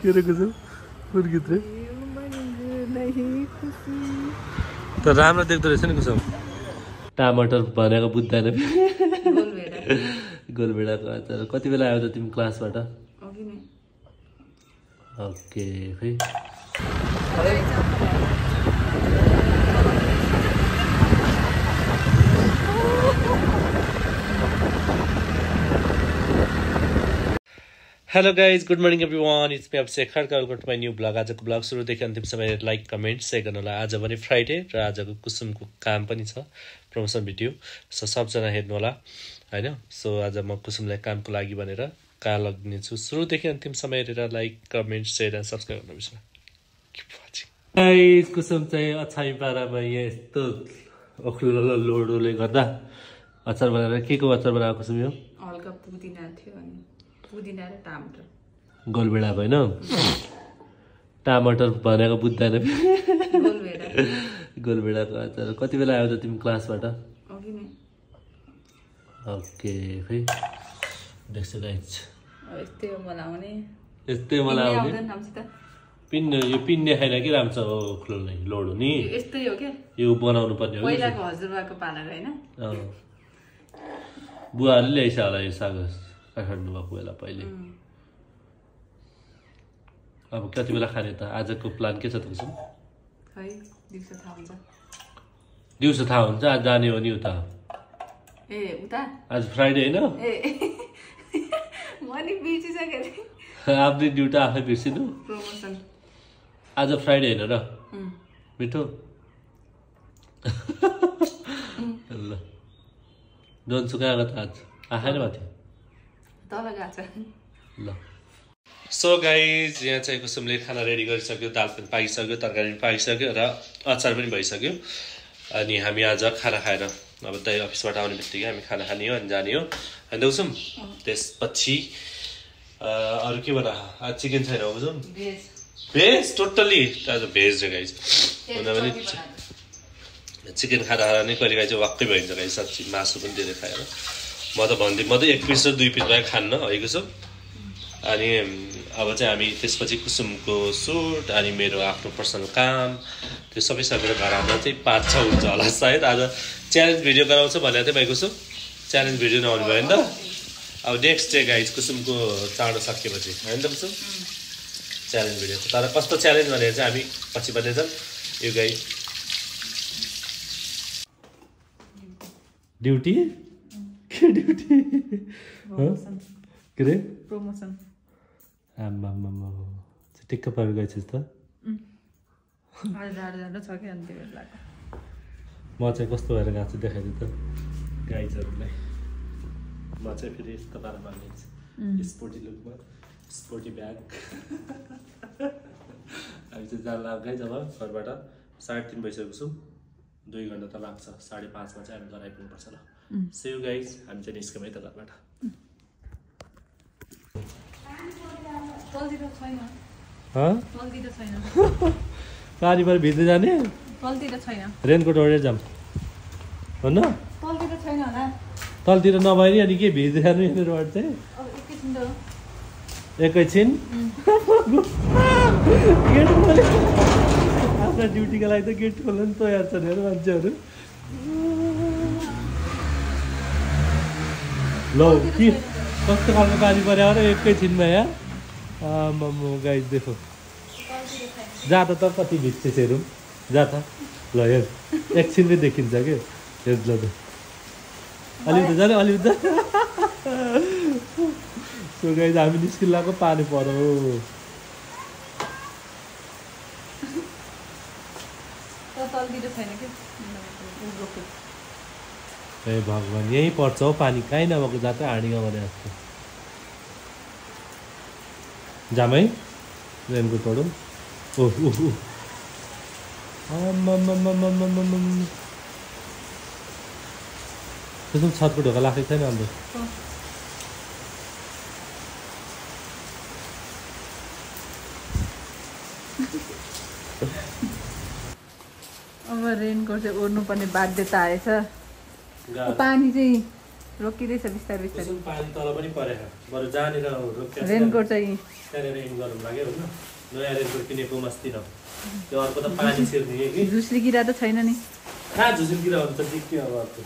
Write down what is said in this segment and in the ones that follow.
के रे कुसुम कुन गीत रे त राम्रो देख्दो रहेछ नि कुसुम टमाटर भनेको बुझ्दैन गोलभेडाको अचार कति बेला आयो त तिमी क्लासबाट ओके खै hello guys good morning everyone it's me Abhishek welcome to my new blog आजको ब्लग सुरुदेखि अन्तिमसम्म लाइक कमेन्ट सेयर गर्नु होला आज पनि फ्राइडे र आजको कुसुमको काम पनि छ प्रमोसन भिडियो सो सबजना हेर्नु होला हैन सो आज म कुसुमलाई कामको लागि भनेर कहाँ लग्नेछु सुरुदेखि अन्तिमसम्म हेरेर like comment share and subscribe गर्नु बिर्सनु गाइज कुसुम चाहिँ अछामी पारामा यहाँ यस्तो ओख्लो लोडोले गर्दा अचार बनाएर के को अचार बनाएको कुसुम यो हल्का पुदिना थियो अनि पुदिना र टमाटर गोलभेडा होइन टमाटर भनेको बुझ्दैन गोलभेडाको अचार कति बेला आयो त तिमी क्लासबाट ओके खै देख्छु गाइज यस्तै मलाई आउने पिन्ने यो पिन्ने खाइन कि राम्रो हो खोल्ने लोड हो नि यस्तै हो के यो बनाउनु पर्ने हो पहिलाको हजुरबाको पालाको हैन बुवाले ल्याइछ होला यो साग काठमाडौँमा गएला पहिले अब कति बेला खाने त आजको प्लान के छ त कुसुम खै दिउँसो थाहा हुन्छ आज जाने हो नि उता ए उता आज फ्राइडे हैन ए मनी बिर्सिसके आफ्नै ड्युटी आफै बिर्सिनु प्रमोसन आज फ्राइडे हैन र मिठो ल जोन्सु कहाँ गयो त आज आएन माथि तल गएको छ ल सो गाइज यहाँ चाहिँ कुसुमले खाना रेडी गरिसक्यो दाल पनि पाकिसक्यो तरकारी पनि पाकिसक्यो र अचार पनि भइसक्यो अनि हामी आज खाना खाएर अब दाइ अफिसबाट आउने बित्तिकै हामी खाना खाने हो अनि जाने हो होइन कुसुम त्यसपछि अरू के भन आज चिकन छैन हो कुसुम भेज टोटल्ली आज भेज रे गाइज भने चिकन खाँदा खाँदा नै कहिले काहीँ चाहिँ वाक्कै भइन्छ गाइज साँच्ची मासु पनि धेरै खाएर म त भन्दै म त 1 पिस र 2 पिस भए खान्न है कुसुम अनि अब चाहिँ हामी त्यसपछि कुसुमको सुट अनि मेरो आफ्नो पर्सनल काम त्यो सबै सकेर घर आउँदा चाहिँ 5-6 हुन्छ होला सायद आज च्यालेन्ज भिडियो गराउँछ भनेको थिएँ भाइ कुसुम च्यालेन्ज भिडियो नआउनु भयो नि त अब नेक्स्ट डे गाइज कुसुमको चाँडो सकिएपछि होइन त कुसुम च्यालेन्ज भिडियो तर कस्तो च्यालेन्ज भनेर चाहिँ हामी पछि भन्दैछौँ यो गाई ड्युटी के ड्युटी के रे प्रमोसन आम्मा टिक्क पार गएछस् त म चाहिँ कस्तो भएर गएको छु देखाइदिउँ त गाइजहरूलाई म चाहिँ फेरि यस्तो पारामा स्पोर्टी लुकमा स्पोर्टी ब्याग हामी चाहिँ जान लाग्यो जब घरबाट 3:30 भइसकेको छौँ 2 घन्टा त लाग्छ 5:30 मा चाहिँ हामी घर आइपुग्नुपर्छ ल सो यु गाइज हामी चाहिँ निस्क्यौँ है त घरबाट पानीबाट भिज्दै जाने रेनकोट ओढेर जाऊँ हो न तलतिर नभए नि अनि के भिज्दै जानु यहाँनिर चाहिँ एकैछिन गेट खोले आफ्ना ड्युटीको लागि त गेट खोल्न नि तयार छन् हेर मान्छेहरू ल के कस्तो खालको पानी पऱ्यो र एकैछिनमा यहाँ आम्मामा गाइस देखो जा त कति भिज्छ हेरौँ जा त ल हेर एकछिनमै देखिन्छ के हेर ल त अलिकति जाने अलिकति सो गाइस हामी निस्किलाको पानी पर्यो ए भगवान् यहीँ पर्छ हौ पानी कहीँ नभएको जाँदा हाँडीमा भने जस्तो जाम है रेनको तोडौँ ओह त्यसो छतको ढोका लाग्छ छैन हाम्रो अब रेनकोट चाहिँ ओढ्नु पर्ने बाध्यता आएछ पानी चाहिँ रोकिँदैछ बिस्तारै बिस्तारै। कुसुम पानी तल पनि परेको बरु जहाँनिर रोकिया रेनकोट चाहिँ त्यहाँनिर इन गरौँ लाग्यो होइन नयाँ रेनकोट किनेको मस्ती न त्यो अर्को त पानी छिर्ने कि झुस्री किरा त छैन नि कहाँ झुसुल्किरा हुन्छ दिक्यो अब अर्को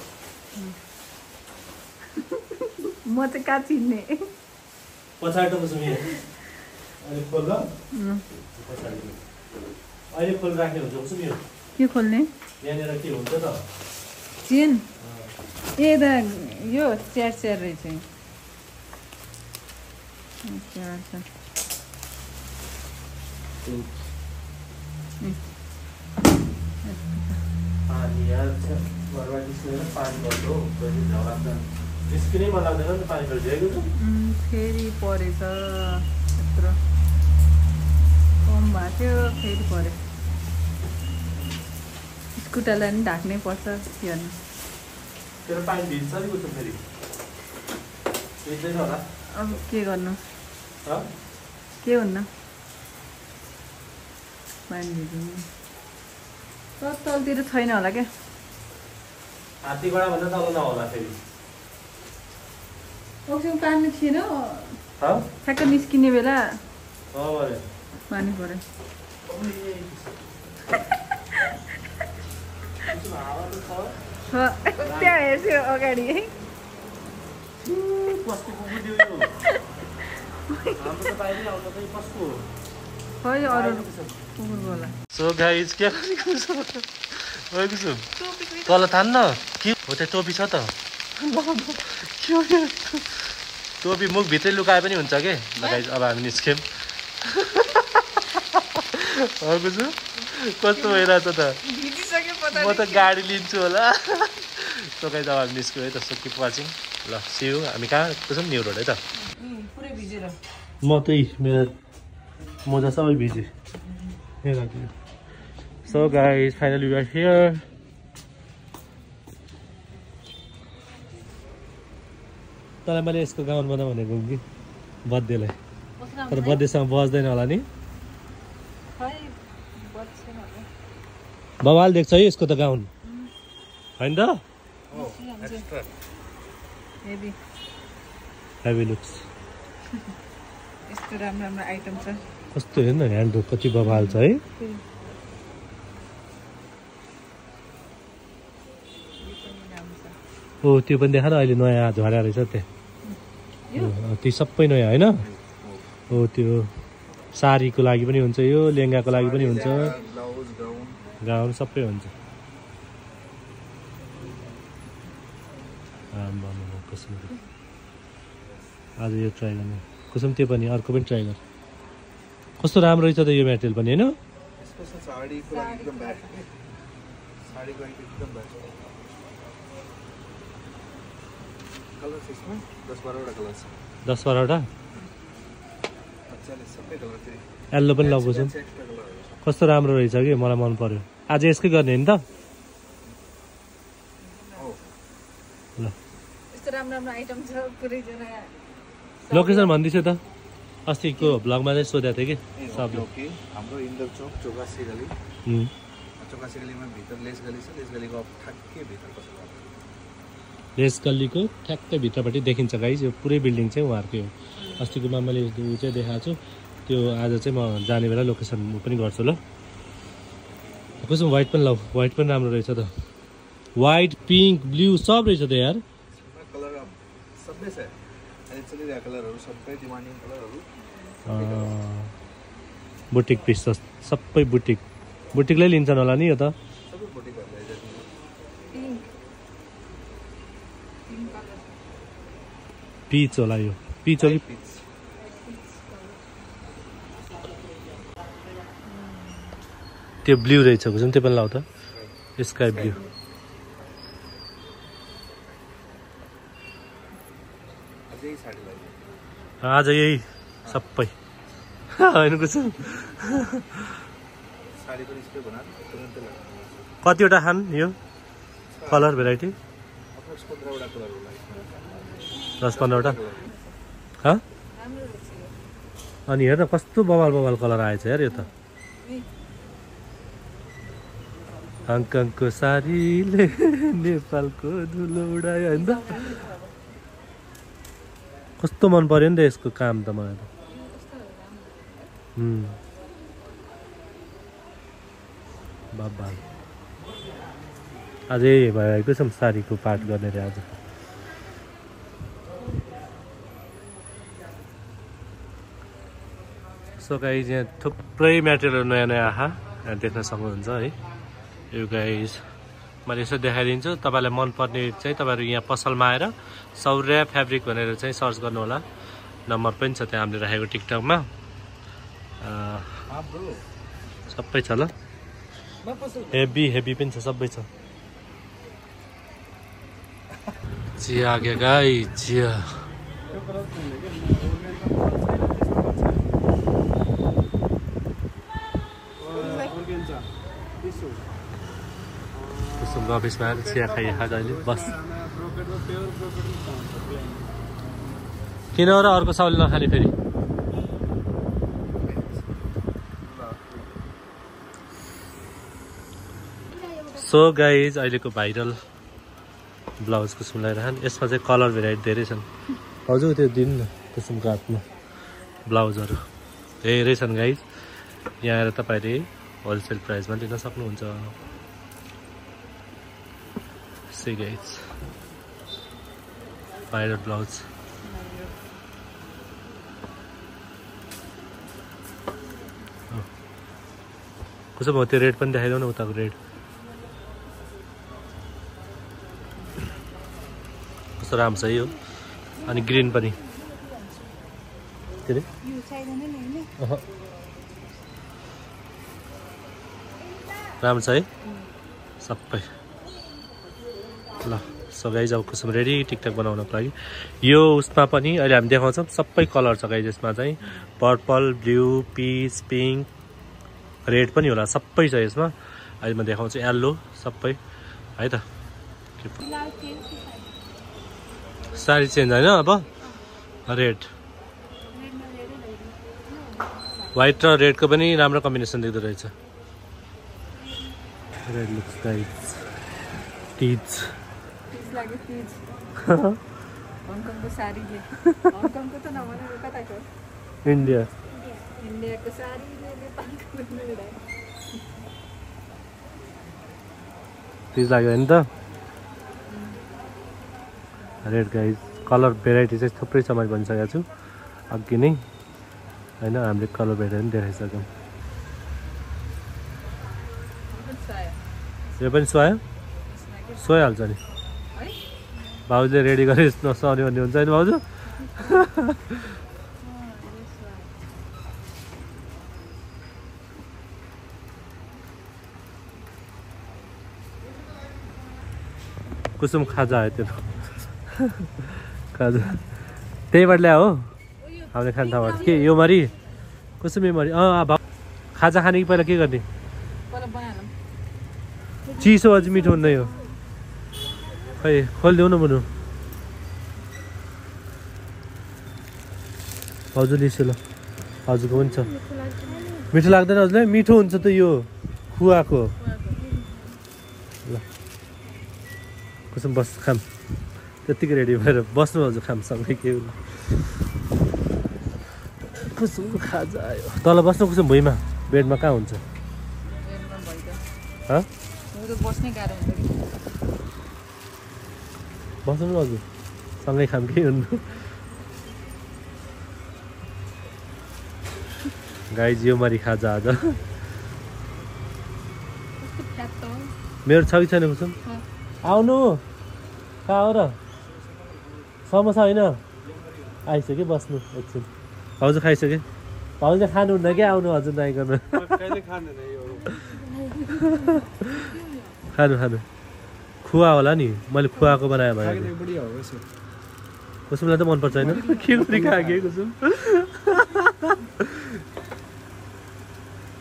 म चाहिँ कहाँ चिन्ने पछाडि त कुसुम यहाँ अहिले खोल ल पछाडि अहिले खोल राख्ने हुन्छ कुसुम यो के खोल्ने यहाँनिर के हुन्छ त चेन ए दा यो च्यार रहेछ पानी यार घरमा निस्किँदैन पानी पर्छ हो कहिले झगडा त निस्किनै मन लाग्दैन नि पानी परिसकेको छ फेरि परेछ यत्रो कम भएको थियो फेरि पऱ्यो स्कुटरलाई पनि ढाक्नै पर्छ हेर्नु तेरो पानी भिज्छ नि कुसुम फेरि भिज्दैन होला अब के गर्नु के हुन्न पानी भिज्नु तलतिर छैन होला क्या हात्तीबाट भन्दा तल नहोला फेरि ओक्सिजन पानी थिएन ठ्याक्क निस्किने बेला पानी पऱ्यो त्यहाँ हेर्छु अगाडि है खै अरू कुकुरको होला सो गाइज के कुसुम तल तान्न के हो त्यो टोपी छ त टोपी मुखभित्रै लुकाए पनि हुन्छ के गाइज अब हामी निस्क्यौँ कुसुम कस्तो भइरहेछ त म त गाडी लिन्छु होला सो गाइज अब हामी निस्क्यौँ है त सो किप वाचिङ ल सियु हामी कहाँ कुसुम न्यु रोड है त पुरै भिजेर म त्यही मेरो मोजा सबै भिजे so guys finally we are here तँलाई मैले यसको गाउन बनाऊ भनेको कि बर्थडेलाई तर बर्थडेसँग बज्दैन होला नि बवाल देख्छ है यसको त गाउन होइन त हेभी लुक्स यस्तो राम्रो राम्रो आइटम छ कस्तो हेर्नु ह्यान्ड कति बवाल छ है ओ त्यो पनि देखा र अहिले नयाँ झर्या रहेछ त्यहाँ त्यो सबै नयाँ होइन हो त्यो साडीको लागि पनि हुन्छ यो लेहेङ्गाको लागि पनि हुन्छ गाउन सबै हुन्छ आज यो ट्राई गर्ने कुसुम त्यो पनि अर्को पनि ट्राई गर कस्तो राम्रो रहेछ त यो मेटेरियल पनि होइन दस बाह्रवटा येल्लो पनि लगाउँछु कस्तो राम्रो रहेछ कि मलाई मन पर्यो आज यसकै गर्ने नि त ल यस्तो राम्रो राम्रो आइटम छ पुरै जना लोकेसन भन्दैछु त अस्तिको भ्लगमा चाहिँ सोधेको थिएँ कि सबले हाम्रो इन्दर चौक चौकासी गली चौकासी गलीमा भित्र लेस गली छ लेस गलीको ठ्याक्कै भित्र पसेको लेस गल्लीको ठ्याक्कै भित्रपट्टि देखिन्छ गाइज यो पुरै बिल्डिङ चाहिँ उहाँहरूकै हो अस्तिकोमा मैले ऊ चाहिँ देखाएको छु त्यो आज चाहिँ म जाने बेला लोकेसन पनि गर्छु ल कसो व्हाइट पनि ल व्हाइट पनि राम्रो रहेछ त व्हाइट पिङ्क ब्लू सब रहेछ त यार कलर सबै छ अहिले चलिरहेको कलरहरू सबै डिमान्डिङ कलरहरू बुटिक पिस छ सबै बुटिकलाई लिन्छन् होला नि यो त सबै बुटिकहरूलाई पिच होला यो पिच हो कि त्यो ब्लू रहेछ कुसुम त्यो पनि लाउ त स्काई ब्लू आज यही सबै होइन कुसुम कतिवटा खान यो कलर भेराइटी 10-15वटा अनि हेर न कस्तो बवाल कलर आएछ यार यो त हङकङको सारीले नेपालको धुलो उडायो होइन त कस्तो मन पर्यो नि त यसको काम त मलाई त बाबा अझै भएको छ साडीको पार्ट गर्ने रे आज सो गाइज यहाँ थुप्रै मेटेरियल नयाँ नयाँ आहा देख्न सक्नुहुन्छ है यो गाइज मैले यसो देखाइदिन्छु तपाईँलाई मनपर्ने चाहिँ तपाईँहरू यहाँ पसलमा आएर सौर्य फेब्रिक भनेर चाहिँ सर्च गर्नु होला नम्बर पनि छ त्यहाँ हामीले राखेको टिकटकमा सबै छ ल हेभी पनि छ सबै छ चिया आ गया गाइस चिया कुसुमको अफिसमा आएर चिया खाइहाल्छ अहिले बस किन र अर्को साउले नखाने फेरि सो गाइज अहिलेको भाइरल ब्लाउज कुसुमलाई राख्न यसमा चाहिँ कलर भेराइटी धेरै छन् हजुर त्यो दिनु न कुसुमको हातमा ब्लाउजहरू धेरै छन् गाइज यहाँ आएर तपाईँले होलसेल प्राइसमा लिन सक्नुहुन्छ सी गाइज भाइरल ब्लाउज कुसुम हो त्यो रेड पनि देखाइदेऊ न उताको रेड कस्तो राम्रो छ यो अनि ग्रिन पनि के अरे राम्रो छ है सबै ल सो गाइज अब कुसुम रेडी टिकटक बनाउनको लागि यो उसमा पनि अहिले हामी देखाउँछौँ सबै कलर छ गाइज यसमा चाहिँ purple blue pitch pink red पनि होला सबै छ यसमा अहिले म देखाउँछु येल्लो सबै है त साडी चेन्ज होइन अब रेड व्हाइट र रेडको पनि राम्रो कम्बिनेसन देख्दो रहेछ रेड लुक्स गाइज टिज लाग्यो टिज हङकङको साडीले हङकङको त नभनेर कताको इन्डियाको साडीले नेपालको टिज लाग्यो होइन त रेड गाइज कलर भेराइटी चाहिँ थुप्रै छ मैले भनिसकेको छु अघि नै होइन हामीले कलर भेराइटी पनि देखाइसक्यौँ यो पनि सुहायो सुहाइहाल्छ नि भाउजूले रेडी गरेर नसुहाउने भन्ने हुन्छ होइन भाउजू कुसुम खाजा आयो त्यो खाजा त्यहीबाट ल्यायो हो हामीले खाने ठाउँबाट के यो मरी कुसुम यो मरी खाजा खाने कि पहिला के गर्ने चिसो अझै मिठो हुन्न यो खै खोलिदेऊ न बुनु हजुर लिसु ल हजुरको पनि छ मिठो लाग्दैन हजुरलाई मिठो हुन्छ त यो खुवाको ल कुसुम बस खाम त्यत्तिकै रेडी भएर बस्नु हजुर खामसँगै के कुसुमको खाजा आयो तल बस्नु कुसुम भुइँमा बेडमा कहाँ हुन्छ बस्नु हजुर सँगै खाम के हुनु गाइज यो मरी खाजा आज मेरो छ कि छैन कुसुम आउनु कहाँ हो र समोसा होइन आइसक्यो बस्नु एकछिन भाउजू खाइसक्यो भाउजू खानुहुन्न क्या आउनु हजुर नआइकन खानु खानु खुवा होला नि मैले खुवाको बनाएँ भने कुसुमलाई त मनपर्छ होइन के गरी खाएँ कुसुम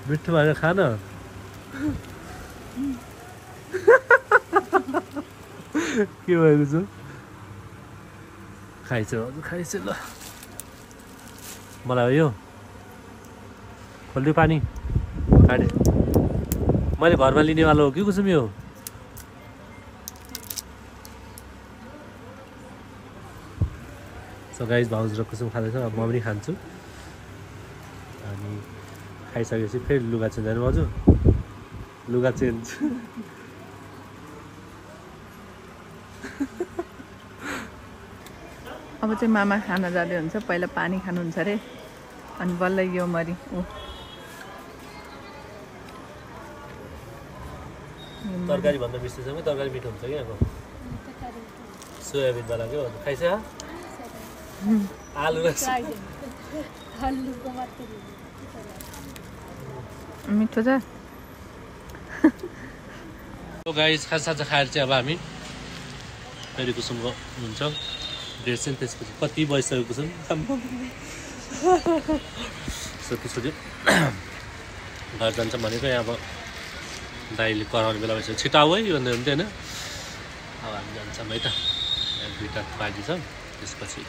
मिठो भनेर खान के भएको छु खाइछ हजुर खाइछ ल मलाई यो खोलिदियो पानी काटे मैले घरमा लिनेवाला हो कि कुसुम यो सो गाइस भाउजू र कुसुम खाँदैछ अब म पनि खान्छु अनि खाइसकेपछि फेरि लुगा चेन्ज होइन भाउजू लुगा चेन्ज अब चाहिँ मामा खाना जाँदै हुन्छ पहिला पानी खानुहुन्छ अरे अनि बल्ल यो मरि तरकारी भन्दा मिस्टेसँग तरकारी मिठो हुन्छ क्या अब सोयाबिन वाला के भन्नु खाइस आलु र मिठो छ गाइस खाजा खाएर चाहिँ अब हामी फेरि कुसुमको हुन्छ ड्रेस चाहिँ त्यसपछि कति बजिसक्यो कुसुम त्यसपछि घर जान्छ भनेको यहाँ अब दाइले कराउने बेला भइसक्यो छिटो आऊ है भन्दै हुन्थ्यो होइन अब हामी जान्छौँ है त 2टा बाजी छ त्यसपछि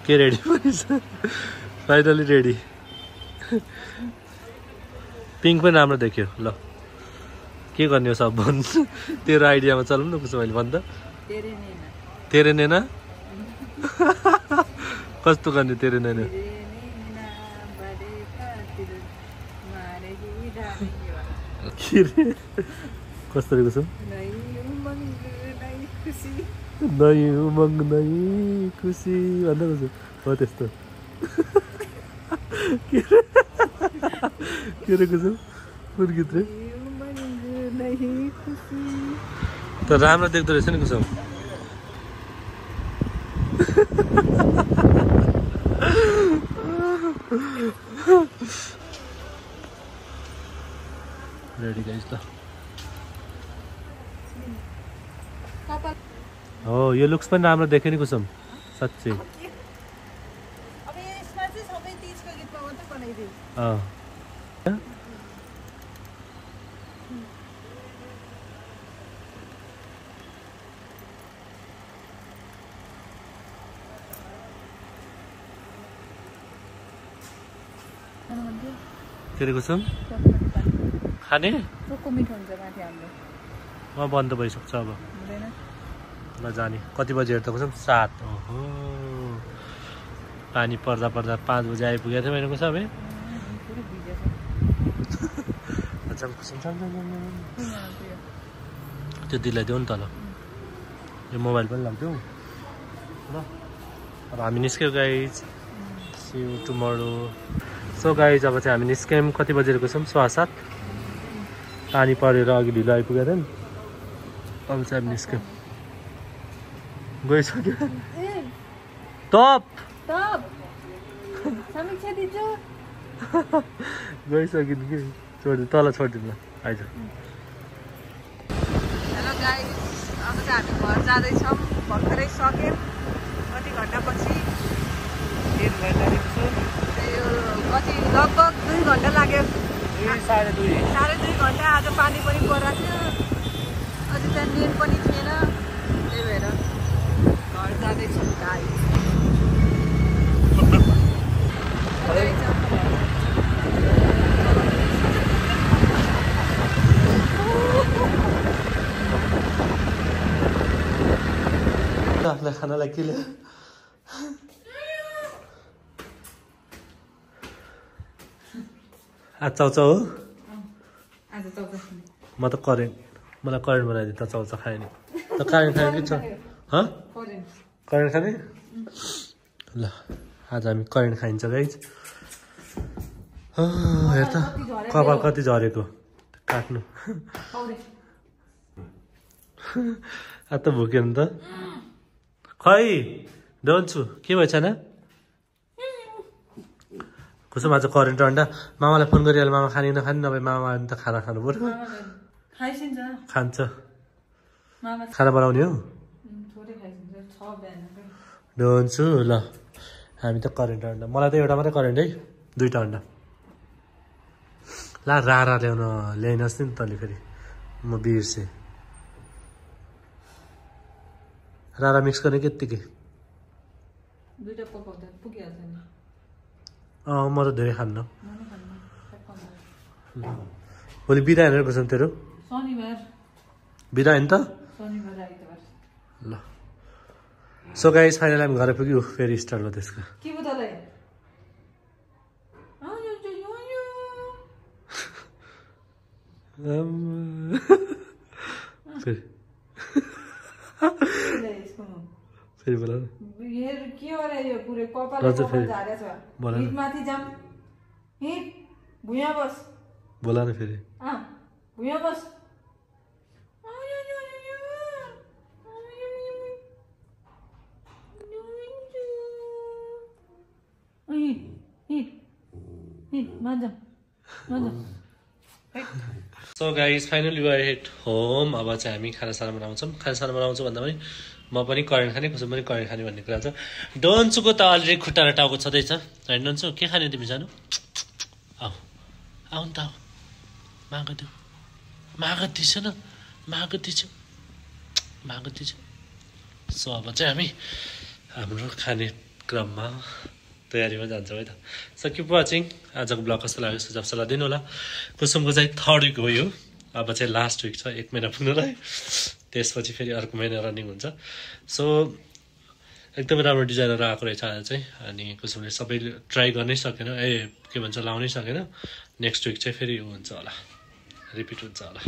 के रेडी भइस फाइनली रेडी पिङ्क पनि राम्रो देख्यो ल के गर्ने हो सब भन्नु तेरो आइडियामा चलाउँ न कुसुम अहिले भन्दा तेरे नैना कस्तो गर्ने तेरे नैना कस्तो रे कुसुम नै उमङ्ग नै खुसी भन्दा कुसुम हो त्यस्तो के रे कुसुम कुन गीत रे त राम्रो देख्दो रहेछ नि कुसुम रेडी गाइस ल हो यो लुक्स पनि राम्रो देख्यो नि कुसुम साँच्चै अब यसमा चाहिँ सबै तीजको गीतमा मात्रै बनाइदियो के रे कुसुम खाने चोको मिठो हुन्छ माथि हाम्रो बन्द भइसक्छ अब हुँदैन ल जाने कति बजी हेर्दा कुसुम 7 ओहो पानी पर्दा 5 बजी आइपुगेको थियो मैले कुसुम है कुसुम त्यो दिदीलाई देऊ नि त ल यो मोबाइल पनि लाग्थ्यो ल अब हामी निस्क्यौँ guys see you tomorrow so guys अब चाहिँ हामी निस्क्यौँ कति बजेर कुसुम 7:15 पानी परेर अघि ढिलो आइपुगेको थियो नि अब चाहिँ हामी निस्क्यौँ गइसक्यो टप गइसक्यो कि छोडिदिनु तल छोडिदिनु ल आइज हेलो गाइस अब चाहिँ हामी घर जाँदैछौँ भर्खरै सक्यौँ कति घन्टा पछि 1 घन्टा यो कति लगभग 2 घन्टा लाग्यो 2.5 घन्टा आज पानी पनि परेको थियो अझै त्यहाँ नेट पनि थिएन त्यही भएर घर जाँदैछौँ गाइस आफ्नै खानालाई के ल्या आज चाउचाउ हो आज चौका म त मलाई करेन्ट बनाइदिनु त चाउचाउ खाएँ नि त करेन्ट खाने के छ करेन्ट खाने ल आज हामी करेन्ट खाइन्छ गाइज हेर त कपाल कति झरेको काट्नु आज त भुक्यो नि त खै डन्छु के भएछ न कुसुम आज करेन्ट अन्डा मामालाई फोन गरिहाल मामा खाने नखाने नभए मामा त खाना खानु पर्यो खान्छ खाना बनाउने हो डन्छु ल हामी त करेन्ट अन्डा मलाई त एउटा मात्रै करेन्ट है 2टा अन्डा ला रारा ल्याइनुहोस् नि तैँले फेरि म बिर्सेँ रारा मिक्स गर्ने के त्यतिकै म त धेरै खान्न भोलि बिदा हेरेर बस्छौँ तेरो बिदा होइन त ल सो गाइस फाइनल हामी घर पुग्यो फेरि स्टार्ट भयो त्यसको के बुझ्दै फेरि बोला के हो रे यो पुरै कपाल झारेछ हिटमाथि जाम हिट भुइँ बस बोला न फेरि भुइँ बस so guys finally we are at home अब चाहिँ हामी खानासाना बनाउँछौँ खानासाना बनाउँछौँ भन्दा पनि म पनि करेन्ट खाने कुसुम पनि करेन्ट खाने भन्ने कुरा छ डन्चुको त अलरेडी खुट्टा र टाउको छँदैछ होइन डन्चु के खाने तिमी सानो आऊ आऊ नि त आऊ माग दिछु न माग दिछु सो अब चाहिँ हामी हाम्रो खाने क्रममा तयारीमा जान्छौँ है त सो किप वाचिङ आजको ब्लग कस्तो लाग्यो सुझाव सल्लाह दिनु होला कुसुमको चाहिँ 3rd विक हो यो अब चाहिँ लास्ट विक छ 1 महिना पुग्नलाई त्यसपछि फेरि अर्को महिना रनिङ हुन्छ सो एकदमै राम्रो डिजाइनर आएको रहेछ आज चाहिँ अनि कुसुमले सबैले ट्राई गर्नै सकेन के भन्छ लाउनै सकेन नेक्स्ट विक चाहिँ फेरि हुन्छ होला रिपिट हुन्छ होला